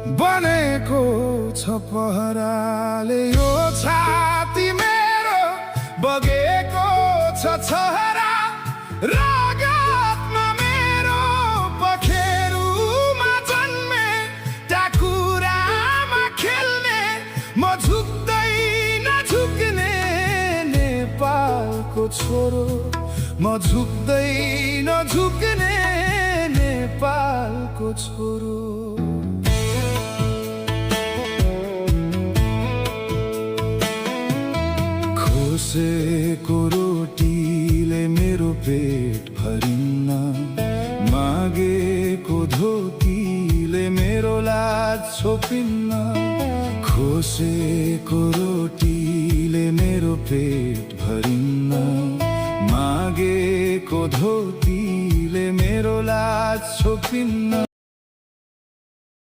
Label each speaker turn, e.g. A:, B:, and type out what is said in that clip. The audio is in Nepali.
A: बनेको छ पहराले यो छाती मेरो, बगेको छ छहरा रगतमा मेरो, पखेरुमा जन्मे टाकुरामा खेल्ने, म झुक्दै नझुक्ने नेपालको छोरो, म झुक्दै नझुक्ने नेपालको छोरो। खोसेको रोटीले मेरो पेट भरिन्न, मागेको धोतीले मेरो लाज छोपिन्न। खोसेको रोटीले मेरो पेट भरिन्न, मागेको धोतीले मेरो लाज छोपिन्न।